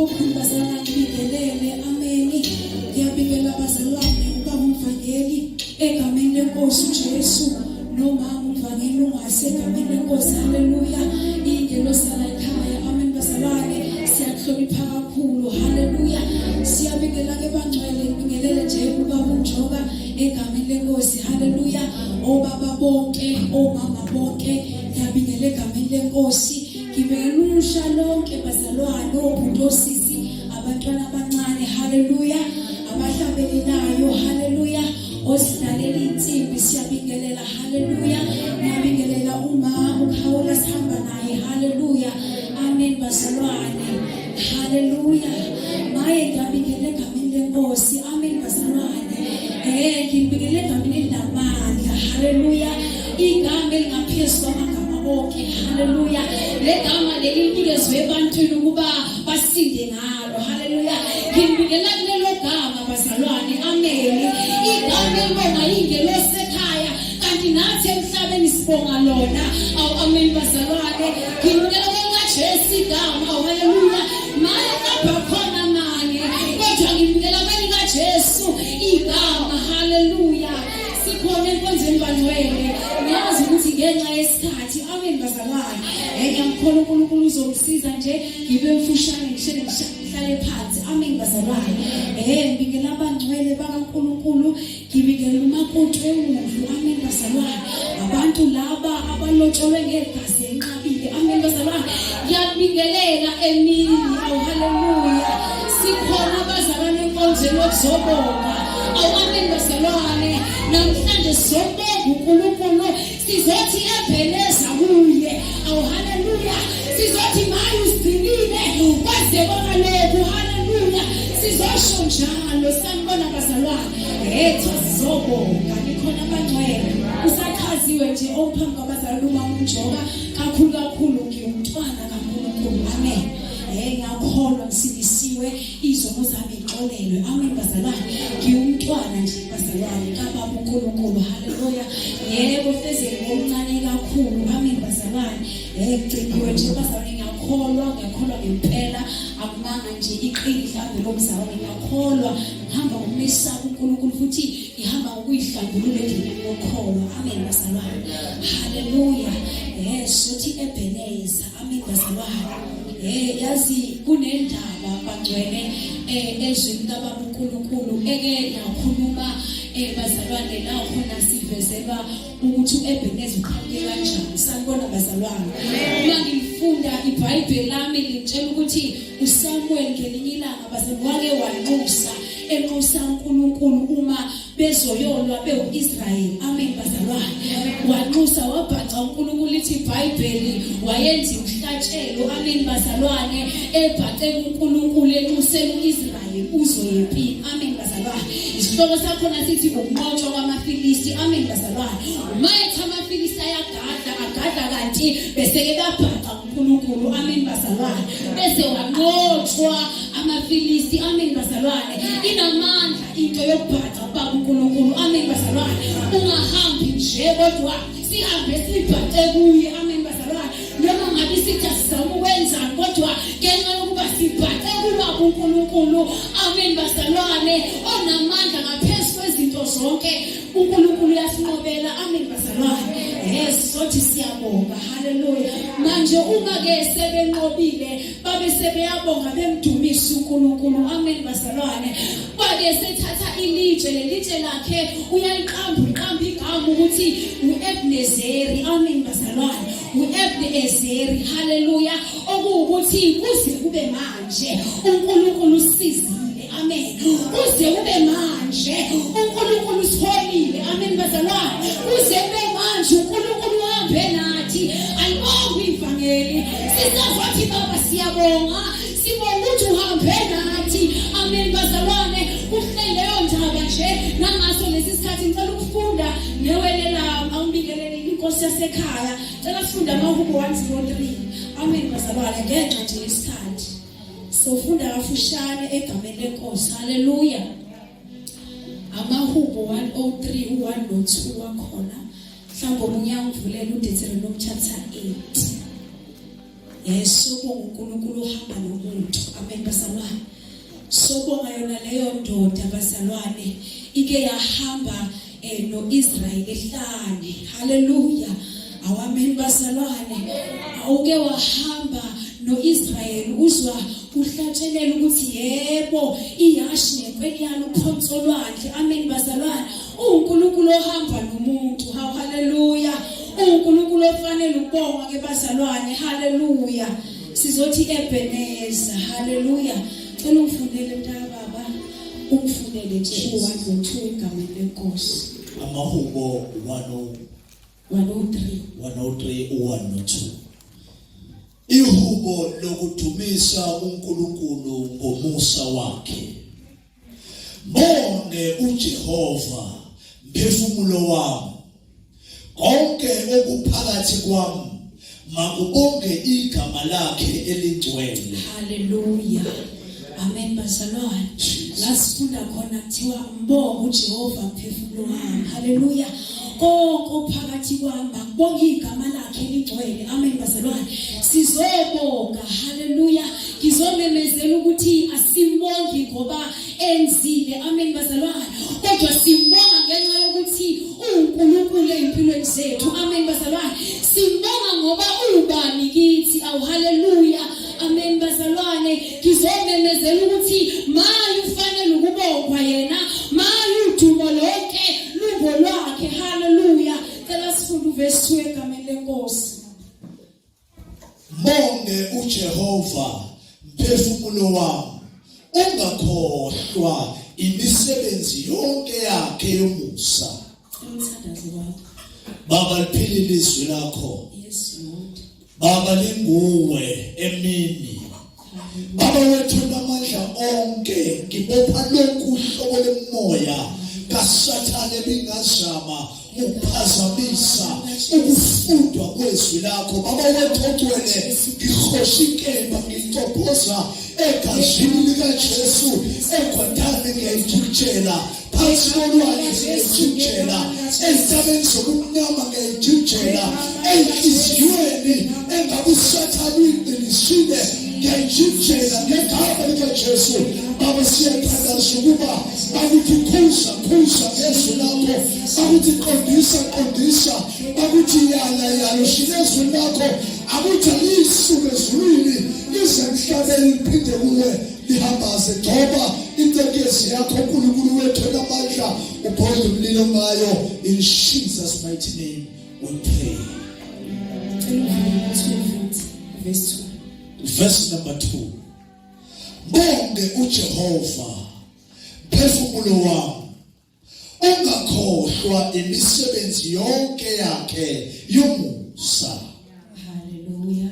Okukhulu bazalwane ngibingelele, ameni. Ngiyabingelela bazalwane ubaba umvangeli egameni lenkosi uJesu nomama umvangeli ungase egameni lenkosi, haleluya. Ingelosi la ekhaya, amen bazalwane, siyakuhlonipha kakhulu, haleluya. Siyabingelela ke bangcwele, ngibingelele nje ubaba uNjoka egameni lenkosi, haleluya. Obaba bonke, omama bonke, ngiyabingelela egameni lenkosi. Ngibingelela lonke bazalwane, obhuti, osisi, abantwana abancane, haleluya, abahlabelelayo, haleluya, osidlalela insimbi, siyabingelela, haleluya. Ngiyabingelela uma ukhawula sihamba naye, haleluya, amen bazalwane, haleluya. Maye ngiyabingelela egameni lenkosi, amen bazalwane. Ngibingelela egameni elinamandla, haleluya, igama elingaphezu kwamagama onke, haleluya. Legama leli linikezwe ebantwini ukuba basinde ngalo, haleluya. Ngibingelela kulelo gama bazalwane, amen. Igama elibonga ingelosi ekhaya kanti nathi emhlabeni sibonga lona. Awu amen bazalwane, ngibingelela kwelikaJesu igama, haleluya. Maye lapha khona manye, kodwa ngibingelela kwelikaJesu igama, haleluya. Sikhona enkonzweni bangcwele, ngiyazi ukuthi ngenxa yesikhathi, amen bazalwane, ngiyamkholwa uNkulunkulu uzongisiza nje ngibe mfushane ngishele ngihlale phansi, amen bazalwane. Ngibingelela abangcwele bakaNkulunkulu, ngibingelela umakoti wewundlu, amen bazalwane, abantu laba abalotsholwe ngegazi enqabile, amen bazalwane. Ngiyabingelela emini, awu haleluya. Sikhona bazalwane enkonzweni yokuzobonga, awu amen bazalwane. Namhlanje sizobonga uNkulunkulu, sizothi ebheneza kuye, awu haleluya. Sizothi maye usigcinile kwaze kwakaloku, haleluya. Sizosho njalo, sanibona bazalwane. Ethu sizobonga, nikhona abangcwele. Usachaziwe nje ophambi kwabazalwane uma uNjoka, kakhulu kakhulu ngiwumntwana kaNkulunkulu, amen. Ngiyakholwa ngisindisiwe, izono zami ixolelwe, amen bazalwane. Ngiwumntwana nje bazalwane kababa uNkulunkulu, haleluya. Yebo hleze ngomncane kakhulu, amen bazalwane. Ngiciniwe nje bazalwane, ngiyakholwa, ngiyakholwa ngempela, akumanga nje iqili mhlawumbe lomzalwane, ngiyakholwa ngihamba ngokumesaba uNkulunkulu futhi ngihamba ngokuyihlambulula endleleni yokholo, amen bazalwane, haleluya. Sothi Ebeneza, amen bazalwane. Yazi kunendaba bangcwele ezwini kababa uNkulunkulu eke yakhuluma, bazalwane, la khona sivezelwa ukuthi uEbeneza uqhamuke kanjani. Sanibona bazalwane. Uma ngifunda iBhayibheli lami lingitshela ukuthi uSamuel ngelinye ilanga bazalwane wake wanxusa, enxusa uNkulunkulu uma bezoyolwa bewu-Israyeli, amen bazalwane. Wanxusa wabhaca uNkulunkulu, lithi iBhayibheli wayenza umhlatshelo, amen bazalwane, ebhace kuNkulunkulu enxusela u-Israyeli uzoyempini, amen bazalwane. Isihloko sakhona sithi ukunqotshwa kwamaFilisti, amen bazalwane. Uma ethi amaFilisti ayagadla, agadla kanti bese-ke babhaca uNkulunkulu, amen bazalwane, bese wanqotshwa amaFilisti, amen bazalwane. Inamandla into yokubhaca ubaba uNkulunkulu, amen bazalwane. Ungahambi nje kodwa sihambe sibhace kuye, amen bazalwane. Noma ngabe sithi asizama ukwenzani, kodwa ngenxa yokuba sibhace kubaba uNkulunkulu, amen bazalwane, onamandla ngaphezu kwezinto zonke, uNkulunkulu uyasinqobela, amen bazalwane. Yes, sothi siyabonga, haleluya. Manje uma ke sebenqobile babe sebeyabonga bemdumisa uNkulunkulu, amen bazalwane. Kwake sethatha ilitshe, lelitshe lakhe uyaliqamba, uqamba igama ukuthi uEbnezeri, amen bazalwane, uEbnezeri, haleluya. Okuwukuthi kuze kube manje uNkulunkulu usizile, amen. Kuze kube manje uNkulunkulu usiholile, amen bazalwane. Kuze kube manje uNkulunkulu uhambe nathi. Alibongwe ivangeli. Sisazothi baba siyabonga, sibonga ukuthi uhambe nathi, amen bazalwane. Kuhle leyo ndaba nje nangaso lesi sikhathi ngicela ukufunda newele lami, awubingelele inkosi yasekhaya. Cela sifunde amahubo 103, amen bazalwane, ngenxa nje yesikhathi sofunda kafushane egameni lenkosi, haleluya. Amahubo 103 u1 no2 wakhona, mhlawumbe omunye angivulela uDeuteronomy chapter 8. Sobonga uNkulunkulu uhamba nomuntu. Amen bazalwane. Sobonga yona leyo ndoda bazalwane ike yahamba noIsrael ehlane. Haleluya. Awamen bazalwane. Awuke wahamba noIsrael uzwa kuhlatshelela ukuthi yebo iyashi ngekweli yalo uphonso lwandle. Amen bazalwane. UNkulunkulu ohamba nomuntu. Hawu haleluya. UNkulunkulu ofanele ukubongwa ke bazalwane. Haleluya. Sizothi Ebeneza. Haleluya. Cela ungifundele mntaka baba. Ungifunele nje u1 no2 egameni lenkosi. Amahubo 103 103 u1 no2. Ihubo lokudumisa uNkulunkulu ngomusa wakhe. Mbonge uJehova mphefumulo wami. Konke okuphakathi kwami makubonge igama lakhe elingcwele. Haleluya. Amen bazalwane. La sifunda khona kuthiwa mbonge uJehova mphefumulo wami. Haleluya. Konke ophakathi kwami makubonge igama lakhe elingcwele. Amen bazalwane. Sizobonga. Haleluya. Ngizomemezela ukuthi asimbongi ngoba enzile. Amen bazalwane. Kodwa simbonga ngenxa yokuthi uNkulunkulu ezimpilweni zethu. Amen bazalwane. Simbonga ngoba ubani kithi. Awu haleluya. Amen bazalwane. Ngizomemezela ukuthi maye ufanele ukubongwa yena. Maye udumo lonke lungolwakhe. Haleluya. Cela sifunde uverse 2 egameni lenkosi. Mbonge uJehova mphefumulo wami, ungakhohlwa imisebenzi yonke yakhe yomusa. Umthandazo wakho. Baba liphile ilizwi lakho. Yes Lord. Baba linguwe emini. Baba wethu namandla onke ngibopha lokhu uhlobo lomoya kaSathane bingazama ukuphazamisa ukufundwa kwezwi lakho baba wethu ogcwele ngihosha inkemba ngicophoza egazini likaJesu egwadane ngiyayijikijela phansi kolwandle ngiyayijikijela ezintabeni zobumnyama ngiyayijikijela enhliziyweni engabe usathane uyiqinisile ngiyayijikijela ngegama likaJesu baba siyathandaza ukuba bakuthi khuza khuza ngezwi lakho bakuthi qondisa qondisa bakuthi yala yala ushile ezwi lakho akuthi lisuke ezulwini lize emhlabeni liphinde kuwe lihambaze gcoba intekezi yakho uNkulunkulu wethu onamandla ubhodle umlilo ngayo in Jesus mighty name we pray. Verse 2. Verse number 2. Bonge uJehova mphefumulo wami ungakhohlwa imisebenzi yonke yakhe yomusa. Hallelujah.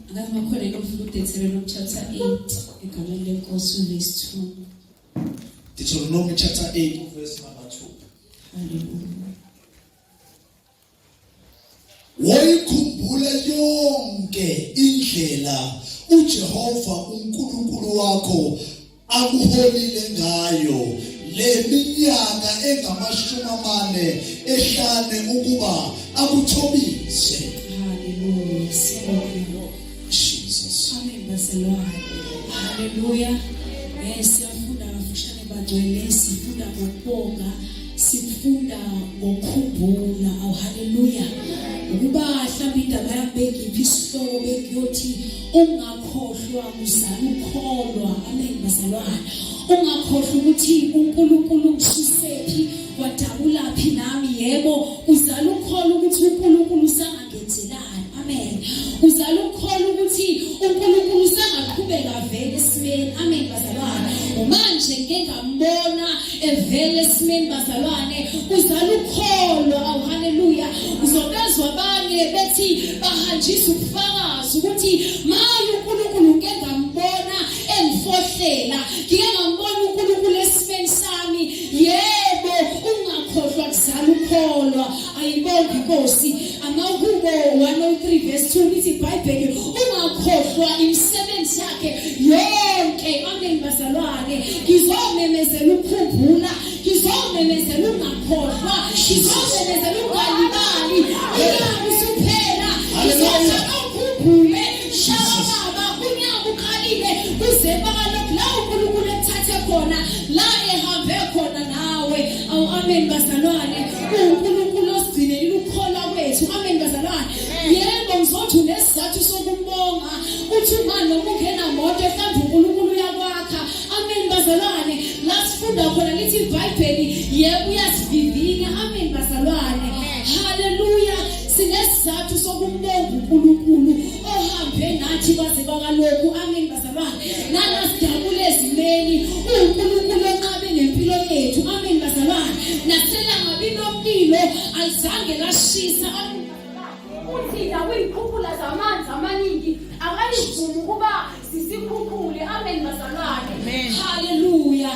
Angazi makhona lokufunda uDeuteronomy chapter 8 egameni lenkosi verse 2. Deuteronomy chapter 8 verse number 2. Hallelujah. Woyikhumbula yonke indlela uJehova uNkulunkulu wakho akuholile ngayo leminyaka engamashumi amane ehlane ukuba akuthobise. Hallelujah. Sibonge. Jesus. Amen bazalwane. Hallelujah. Siyafunda kafushane bagcwele sifunda ngokubonga sifunda ngokukhumbula. Awu haleluya. Ukuba mhlawumbe indaba yami bengiphi isihloko bengiyothi ungakhohlwa uzala ukholwa. Amen bazalwane. Ungakhohlwa ukuthi uNkulunkulu ungisusephi wadabulaphi nami yebo uzala ukholwa ukuthi uNkulunkulu usangangenzelani. Amen. Uzala ukukholwa ukuthi uNkulunkulu usengaqhubeka vele esimeni. Amen bazalwane. Manje ngike ngambona evele esimeni bazalwane. Uzala ukukholwa. Awu haleluya. Uzobezwa abanye bethi bahanjisa ubufakazi ukuthi maye uNkulunkulu ngike ngambona engifohlela. Ngike ngambona uNkulunkulu esimeni sami. Yebo, ungakhohlwa kuzala ukukholwa. Ayibonge inkosi. Amahubo 103 verse 2 lithi iBhayibheli ungakhohlwa imisebenzi yakhe yonke. Amen bazalwane. Ngizomemezela ukukhumbula, ngizomemezela ungakhohlwa, ngizomemezela ungalibali. Unyaka usuphela. Ngizothatha ukhumbule. Amen bazalwane. UNkulunkulu osigcinelile ukukholwa kwethu. Amen bazalwane. Yebo ngizothi unesizathu sokumbonga. Uthi uma noma ungena moto mhlawumbe uNkulunkulu uyakwakha. Amen bazalwane. La sifunda khona lithi iBhayibheli yebo uyasivivinya. Amen bazalwane. Haleluya. Sinesizathu sokumbonga uNkulunkulu ohambe nathi kwaze kwakalokhu. Amen bazalwane. Nalasidabule ezimeni uNkulunkulu onqabe nempilo yethu. Amen bazalwane. Naselangabi lomlilo alizange lashisa. Amen. Uthina kuyikhukhula zamanzi amaningi akalivumi ukuba sisikhukhule. Amen bazalwane. Haleluya.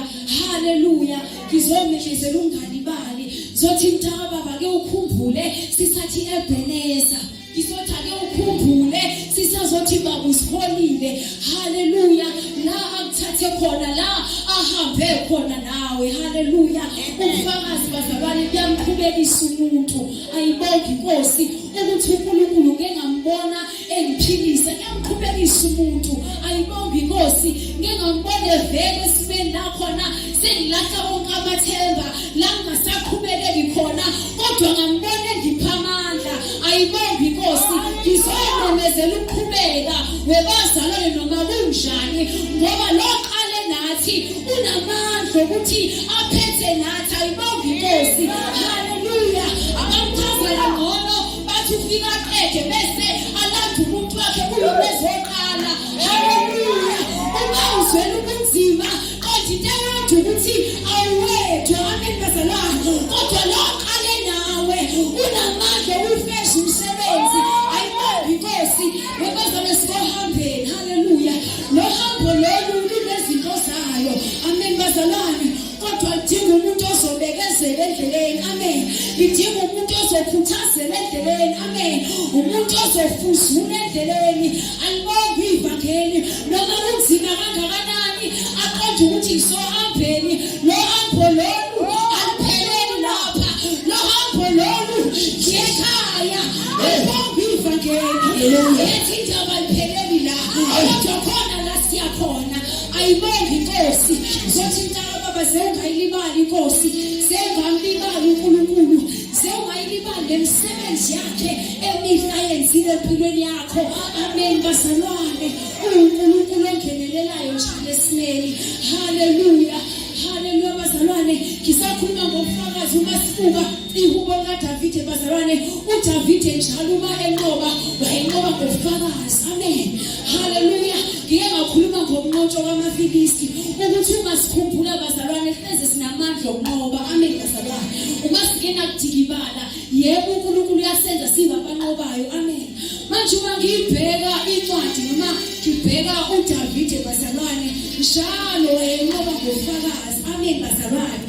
Haleluya. Ngizomemezela ungalibali. Zothi mntaka baba ke ukhumbule sisathi eBeneza. Ngizothi ake ukhumbule sisazothi baba usiholile. Haleluya. La akuthathe khona la ahambe khona nawe. Haleluya. Ubufakazi bazalwane buyamqhubekisa umuntu. Ayibonge inkosi ukuthi uNkulunkulu ngeke ngambona engiphilisa kuyamqhubekisa umuntu. Ayibonge inkosi ngeke ngambona evele esimeni la khona sengilahla wonke amathemba la ngingasaqhubekeki khona kodwa ngambona engipha amandla. Ayibonge inkosi ngizomemezela ukuqhubeka webazalwane noma kunjani ngoba lo qale nathi unamandla ukuthi aphethe nathi. Ayibonge inkosi. Haleluya. Abamchazela ngcono bathi ufika aqede bese alanda umuntu wakhe kuyona ezoqala. Haleluya. Uma uzwela ubunzima kodwa into eyodwa ukuthi awuwedwa. Amen bazalwane. Kodwa lo qale nawe unamandla okufeza umsebenzi. Ayibonge inkosi. Webazalwane sikohambeni. Haleluya. Lo hambo lolu lunezinto zayo. Amen bazalwane. Kodwa lidinga umuntu ozobekezela endleleni. Amen. Lidinga umuntu ozokhuthazela endleleni. Amen. Umuntu ozofuzula endleleni. Alibonge ivangeli noma kunzima kangakanani aqonde ukuthi ngisohambeni lo hambo lolu alupheleli lapha. Lo hambo lolu ngiyekhaya. Alibonge ivangeli. Hallelujah. Ethi indaba alipheleli la. Kodwa khona la siyakhona. Ayibonge inkosi. Zothi mntaka baba sewungayilibali inkosi. Sewungamlibali uNkulunkulu. Sewungayilibali nemisebenzi yakhe emihle ayenzile empilweni yakho. Amen bazalwane. UNkulunkulu ongenelelayo njalo esimeni. Haleluya. Haleluya bazalwane. Ngisakhuluma ngofakazi uma sibuka ihubo likaDavide bazalwane. uDavide njalo uma enqoba wayenqoba ngofakazi. Amen. Haleluya. Ngike ngakhuluma ngomnqotsho wamaFilisti ukuthi uma sikhumbula bazalwane hleze sinamandla okunqoba. Amen bazalwane. Uma singena kudikibala, yebo uNkulunkulu uyasenza sibe abanqobayo. Amen. Manje uma ngibheka incwadi noma ngibheka uDavide bazalwane, njalo wayenqoba ngofakazi. Amen bazalwane.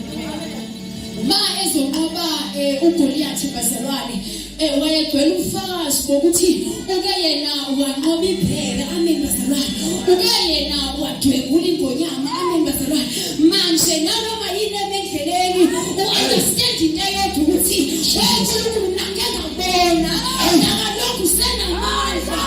Uma ezonqoba uGoliyathi bazalwane wayegcwele ubufakazi bokuthi uke yena wanqoba ibhere. Amen bazalwane. Uke yena wadwengula ingonyama. Amen bazalwane. Manje nanoma yini emendleleni u-understand into eyodwa ukuthi uNkulunkulu mina ngike ngabona nakalokhu usenamandla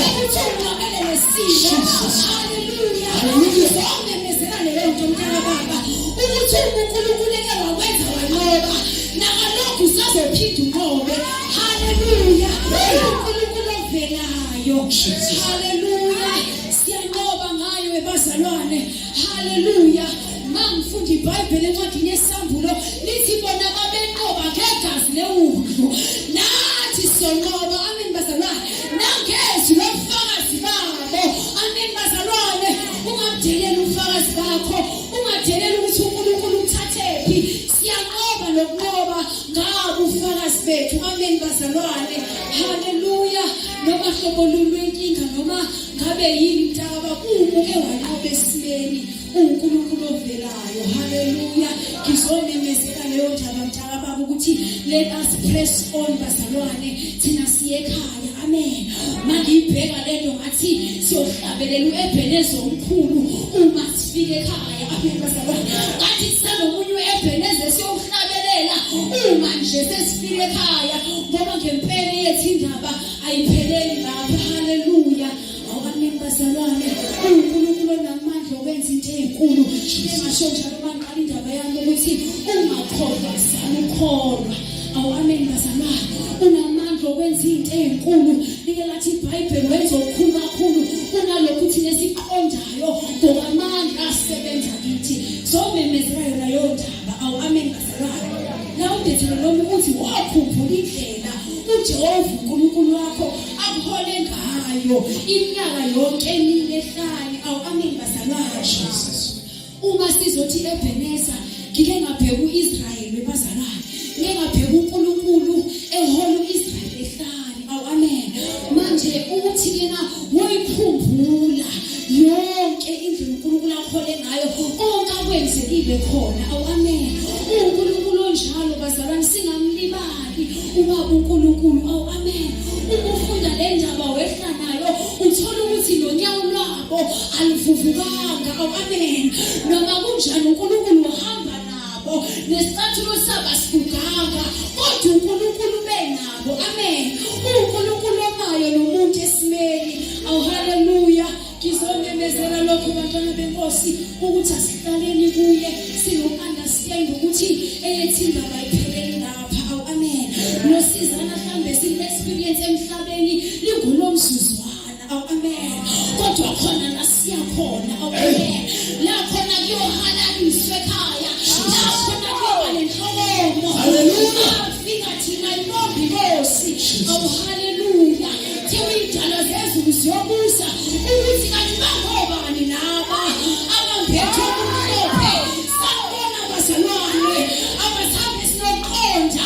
ukuthi unqobele lesimo. Haleluya. Ngizomemezela leyo nto mntaka baba ukuthi uNkulunkulu eke wakwenza wanqoba nakalokhu usazophinda unqobe. Haleluya. UNkulunkulu ovelayo. Haleluya. Siyanqoba ngayo ebazalwane. Haleluya. Mangifunda iBhayibheli encwadini yeSambulo lithi bona babenqoba ngegazi lewundlu. Nathi sonqoba. Amen bazalwane. Nangezwi lobufakazi babo. Amen bazalwane. Ungamdeleli ubufakazi bakho. Ungadeleli ukuthi uNkulunkulu ukuthathephi. Siyanqoba nokunqoba ngabo ubufakazi bethu. Amen bazalwane. Haleluya. Noma hlobo luni lwenkinga noma ngabe yini mntaka baba uke wanqoba esimeni uNkulunkulu ovelayo. Haleluya. Ngizomemezela leyo ndaba mntaka baba ukuthi let us press on bazalwane thina siye ekhaya. Amen. Mangiyibheka lento ngathi siyohlabelela uEbenezer omkhulu uma sifike ekhaya. Amen bazalwane. Ngathi kusanomunye uEbenezer siyowuhlabelela uma nje sesifike ekhaya ngoba ngempela yethu indaba ayipheleli lapha. Haleluya. Amen bazalwane. uNkulunkulu onamandla okwenza into ezinkulu. Ngingasho njalo uma ngiqala indaba yami ukuthi unga Ungakhohlwa kuzala ukholwa. Awu amen bazalwane. Unamandla okwenza izinto ezinkulu. Like lathi iBhayibheli wenza okukhulu kakhulu kunalokhu thina esiqondayo ngoba amandla asebenza kithi. Somemezela yona leyo ndaba. Awu amen bazalwane. La uDeuteronomi uthi wakhumbula indlela uJehova uNkulunkulu wakho akuhole ngayo iminyaka yonke emine ehlane. Awu amen bazalwane. Jesus. Uma sizothi Ebeneza ngike ngabheka uIsrayeli webazalwane ngike ngabheka uNkulunkulu ehola uIsrayeli ehlane awu amen manje uthi kena woyikhumbula yonke indlela uNkulunkulu akhole ngayo konke akwenzekile khona awu amen uNkulunkulu onjalo bazalwane singamlibali ubaba uNkulunkulu awu amen uma ufunda le ndaba wehla nayo uthola ukuthi nonyawo lwabo aluvuvukanga awu amen noma kunjani uNkulunkulu wahamba nabo nesicathulo sabo asiguganga kodwa uNkulunkulu benabo amen uNkulunkulu omayo nomuntu esimeni awu haleluya ngizomemezela lokho bantwana benkosi ukuthi asihlaleni kuye sino-understand ukuthi eyethi indaba ipheleli lapha awu amen nosizana mhlawumbe sine-experience emhlabeni lingulomzuzwana Awu amen. Kodwa khona la siya khona. Awu amen. La khona kuyohalaliswa ekhaya. La khona kuyoba nenhlokomo. Hallelujah. Fika thina ibombi inkosi. Awu haleluya. Thiwa idalwa zezulu ziyobusa ukuthi kanti bangobani laba abambethe okumhlophe. Sanibona bazalwane. Abathambe sinoqonda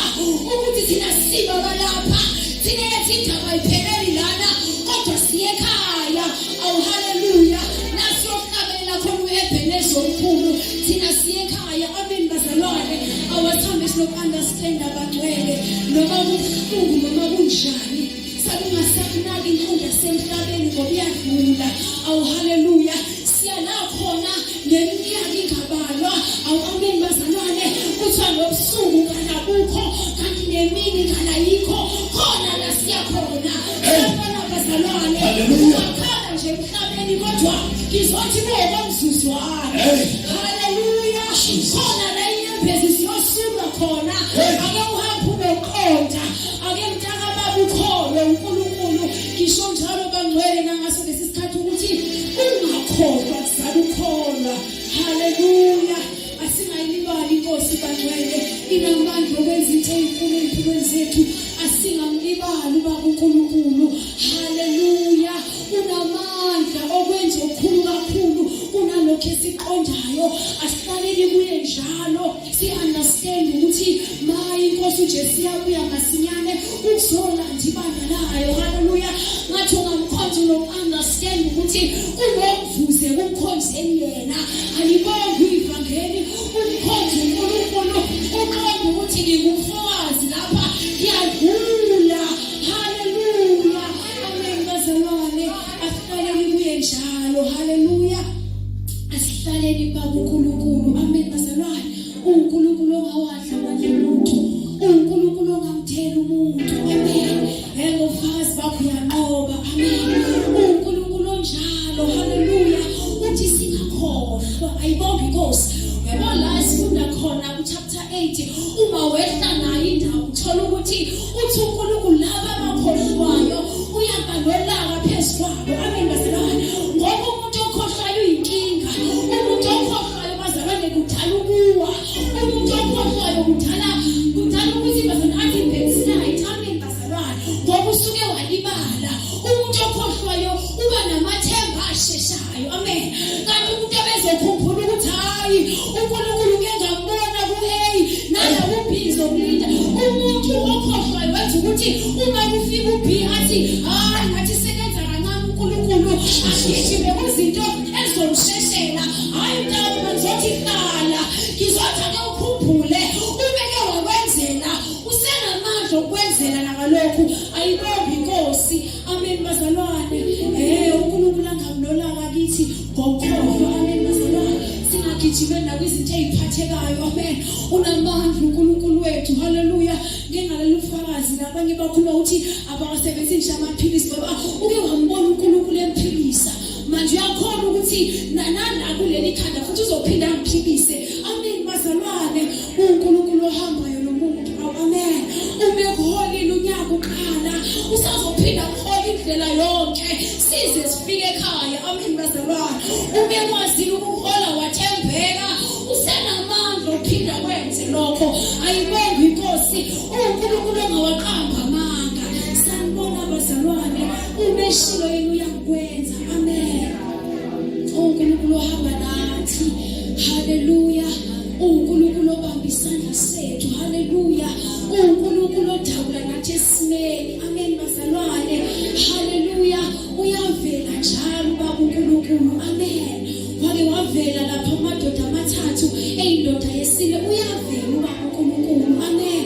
ukuthi thina siba balapha. Thina yathi indaba ipheleli lana kodwa siye ekhaya. Awu haleluya. Nasiyohlabela khona uEbenezer omkhulu. Thina siye ekhaya. Amen bazalwane. Awathambe sinoku-understand abangcwele noma kubuhlungu noma kunjani. Sakungasakunaki inkonzo yasemhlabeni ngoba iyadlula. Awu haleluya. Siya la khona neminyaka ingabalwa. Awu amen bazalwane. Kuthiwa nobusuku kanabukho kanti nemini kanayikho. Khona la siya khona. Sabona bazalwane. Hallelujah. Ungakhala nje emhlabeni kodwa ngizothi kuwokomzuzwana. Hey. Haleluya. Khona la inyembezi ziyosulwa khona. Hey. Ake uhambe unoqonda. Ake mntaka baba ukholwe uNkulunkulu. Ngisho njalo bangcwele nangaso lesi sikhathi ukuthi ungakhohlwa kuzala ukholwa. Haleluya. Asingayilibali inkosi bangcwele inamandla okwenza into ezinkulu ezimpilweni zethu. Asingamlibali ubaba uNkulunkulu. Haleluya. Unamandla okwenza okukhulu kakhulu kunalokho esiqondayo. Asihlaleni kuye njalo si understand ukuthi maye inkosi uJesu iyabuya masinyane ukuzolanda ibandla layo. Haleluya. Ngathi ungamkhonza uno-understand ukuthi kunomvuze kumkhonzeni yena. Alibonge ivangeli umkhonza uNkulunkulu uqonda ukuthi ngingumfokazi lapha ngiyadlula. Haleluya. Amen bazalwane asihlaleni kuye njalo. Haleluya. Asihlaleni baba uNkulunkulu. Amen bazalwane. uNkulunkulu ongawadla amandla omuntu. uNkulunkulu ongamthela umuntu. Amen. Yebo ufakazi bakho uyanqoba. Amen. uNkulunkulu onjalo. Haleluya. Uthi singakhohlwa. Ayibonge inkosi. Uyabo la sifunda khona ku chapter 8 uma wehla nayo indawo uthola ukuthi uthi uNkulunkulu laba abakhohlwayo uyaba nolaka phezu kwabo. Amen bazalwane. Ngoba umuntu okhohlwayo uyinkinga. Umuntu okhohlwayo bazalwane kudala ukuwa. Umuntu okhohlwayo kudala kudala ukuthi bazalwane athi backslide. Amen bazalwane. Ngoba usuke walibala. Umuntu okhohlwayo uba namathemba asheshayo. Amen. Kanti umuntu ebezokhumbula ukuthi hayi uNkulunkulu ngeke ngambona ku-A nala ku-B ngizokulinda. Umuntu okhohlwayo wenza ukuthi uma kufika u-B athi hayi ngathi sekenza kancane uNkulunkulu agijime kuzinto ezizomsheshela. Hayi mntaka ngizothi hlala ngizothi ake ukhumbule ubeke wakwenzela usenamandla okwenzela nakalokhu ayibonge inkosi amen bazalwane eh uNkulunkulu angamnolaka kithi ngokukhohlwa amen bazalwane singagijimeli nakwizinto eziphathekayo amen unamandla uNkulunkulu wethu haleluya ngingalela ufakazi labanye bakhuluma ukuthi abawasebenzisi nje amaphilisi ngoba uke wambona uNkulunkulu emphilisa manje uyakhona ukuthi nana kuleli khanda futhi uzophinda angiphilise amen bazalwane uNkulunkulu ohambayo nomuntu. Awu amen. Uma ekuholile unyaka uqala, usazophinda kuhola indlela yonke size sifike ekhaya. Amen bazalwane. Uma ekwazile ukuhola wathembeka, usenamandla ophinda kwenze lokho. Ayibonge inkosi, uNkulunkulu ongawaqamba amanga. Sanibona bazalwane, uma eshilo yena uyakwenza. Amen. uNkulunkulu ohamba nathi. Haleluya. uNkulunkulu obamba isandla sethu. Haleluya. uNkulunkulu odabula nathi esimeni. Amen bazalwane. Haleluya. Uyavela njalo ubaba uNkulunkulu. Amen. Wake wavela lapha amadoda amathathu eyindoda yesine. Uyavela ubaba uNkulunkulu. Amen.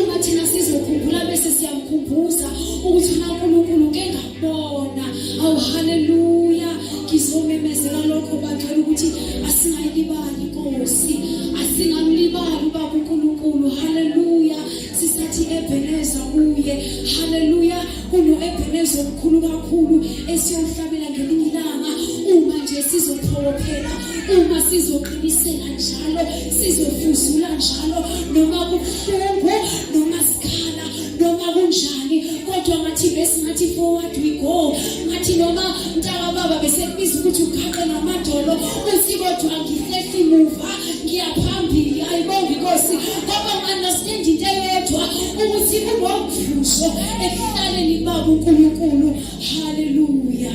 Uma thina sizokhumbula bese siyamkhumbuza ukuthi uNkulunkulu ke ngakubona. Awu haleluya. Ngizomemezela lokho bacela ukuthi asingayilibali inkosi. Asingamlibali ubaba uNkulunkulu. Haleluya. Sisathi Ebeneza kuye. Haleluya. Kuno Ebeneza omkhulu kakhulu esiyohlabela ngelinye ilanga uma nje sizophokophela, uma sizoqinisela njalo, sizofuzula njalo noma kubuhlungu noma sikhala noma kunjani, kodwa ngathi besingathi forward we go. Ngathi noma mntaka baba besekubiza ukuthi ukhaqe ngamadolo, uthi kodwa angihlehli muva, ngiyaphambili. Ayibonge inkosi ngoba ngi-understand into eyodwa ukuthi kunomvuzo ekuhlaleni baba uNkulunkulu. Haleluya.